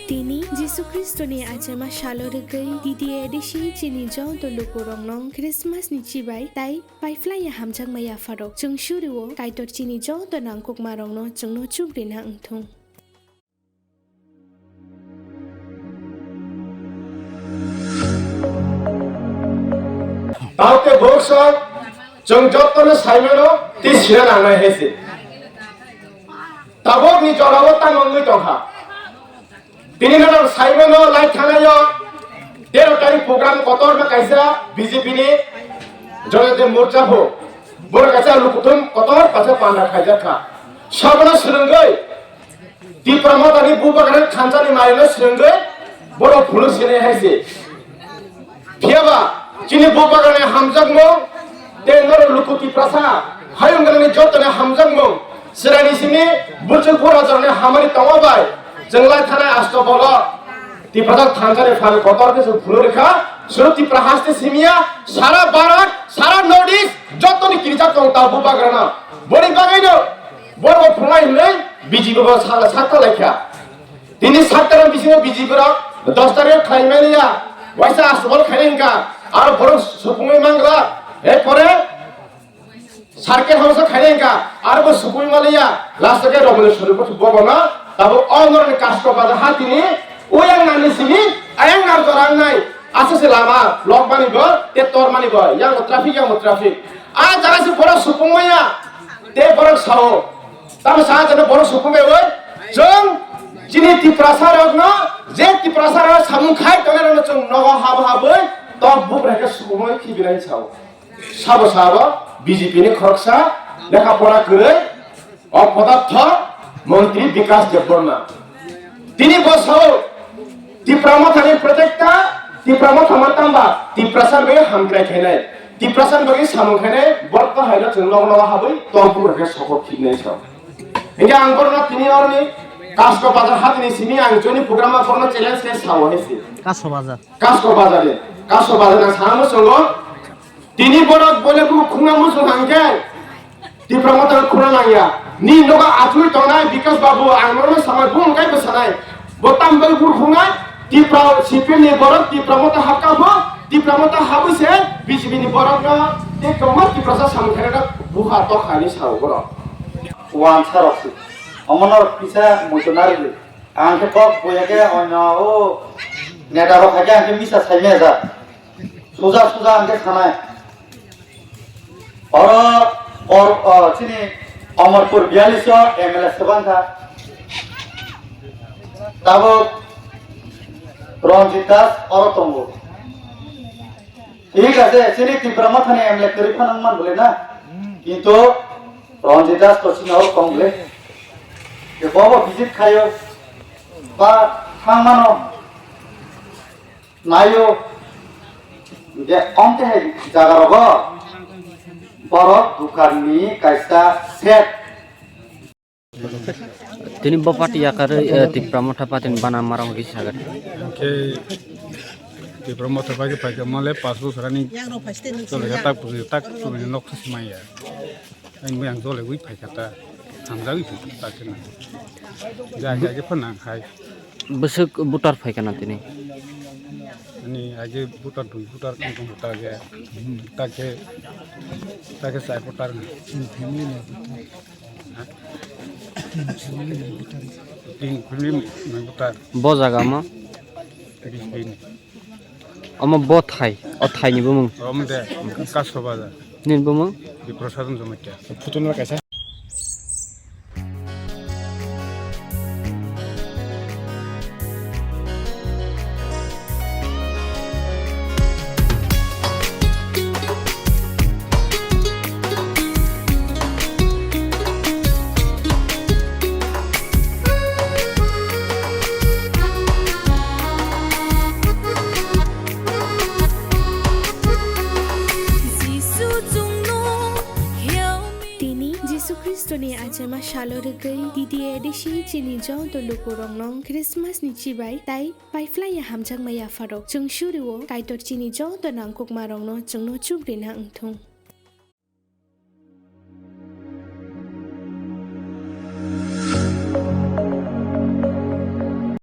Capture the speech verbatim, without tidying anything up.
Tini Jisu Khristoni achema salo rwgwi D D A D C chini joto lukurokno Christmas ni chibai tai paiphlaiya hamjakma yapharok. Chwng surio Kaitor chini joto nangkukmarokno chwngno chukrina wngthung. Taote boksong chwng jotono saimano tei sina nangnai hai se. Tabokni jorao tamo wngwi tongkha. Tini norok saimano lai thanaio tero tarik program kotorma kaisa B J P ni Jonathan Morcha pho. Borok kaisa lukuthum kotor kaisa panda khaijak kha. Sabono swrwngwi Tipra Mothani bubagra thansa ni mari no swrwngwi borok phunuk sinai hai se. Phiyaba chini bubagra ni hamjakmung tei norok luku Tiprasa hayung gwnangni jotoni hamjakmung chwraini simi buchuk bura jorani hamari tongma bai chwng lai thanai asto bogo Tiprasa thansa ni phan kotor khe chwng phunuk rwkha. Suru Tipra haste simiya sara Bharat sara North East jotoni kirijak tong ta bubagra no. Boni bagwi no Borok phunai hinwi B J P bo sala sakta laikha. Tini sakta rok bisingo B J P rok dos tarikh khlai mani ya. Waisa aswbal khainai hinka. Aro borok supungwi mangla. E pore circuit house khainai hinka. Aro bo supungwi maliya. Last ke Romani Sori bo bobo na. Tabo o norni kasko baja ha tini. Uyang nani simi ayang nar jorang nai. Asa se lama lok mani bo, te tor mani bo. Yang traffic, yang traffic. A jaga se borok supung maya. Te borok sao. Tamo sa jano borok supung bai oi. Chwng chini Tiprasa rokno, je Tiprasa rok samung khai tongnai rokno chwng nogo habo haboi tok buk reke supung bai khibi nai sao. Sabo sabo B J P ni khoroksa lekha pora kwrwi o podartho montri Bikas Debbarma. Tini bo sao Tipra Mothani protector, Tipra Motha ma tamba Tiprasa bai hamkrai khainai, Tiprasa bai samung khainai, borok to haino chwng nogo nogo habwi tongphuru khe sokok khibnai sao. Hinkhe ang borokno tini oroni Kasko Bazar hatini simi ang joini program o borokno challenge khe sao hai se. Kasko Bazar. Kasko Bazar ni, Kasko Bazar na sama songo. Tini borok boile bubo khungna muchung hangkhe Tipra Motha khuna nangya. Ni nogo achugwi tongnai Bikas Babu, ang norokno samai bung kaibo sanai. Bo tam bai bur khungnai Tipra C P M ni borok Tipra Motha hapka bo, Tipra Motha habwi se B J P ni borokno tei kwbangma Tiprasa samung khairokno buha tokha hinwi sao borok. Wansa rok se. Omono kisa muitu narwgwi. Ang khe kok buya khe onyo o neta rok hai khe ang khe misa sai mesa. Suja suja ang khe sanai. Oro, or, o, chini Omorpur biyalish o M L A se bangkha. Tabuk Ranjit Das oro tongo. Thik ase, chini Tipra Mothani M L A kwrwi phano wngman bwle na. Kintu Ranjit Das to chini oro tong bwle. Bobo visit khaio. Ba thangmano. Naio je omte hai jaga rogo borok dukan ni kaisa set. Tini bo party yakarwi, eh, Tipra Motha party ni bana marong risa gari. Khe Tipra Motha bai khe paikha mole pas bosor ani chole khe tak pusi tak pusi nok khasi maya. Ang bai ang jole wi phaikha ta. Hamjagwi phaikha ta khe na. Ja ja khe phana khai. Bwswk voter phaikha na tini? Ani age voter dui voter khe tong ta ge. Ta khe ta khe sai voter. Tin phini nang voter. Bo jaga mo? Bis bin. Omo bo thai, o thai ni bumung. Omo de, Kasko Bazar. Nini bumung? Di Prasadhan Jamatia. Photo nang kaisa. Tini achaima salo rwgwi D D A D C chini joto lukurokno Christmas ni chibai tai paiphlaiya hamjakma yapharok. Chwng surio Kaitor chini joto nangkukmarokno chwngno chubrina wngthung.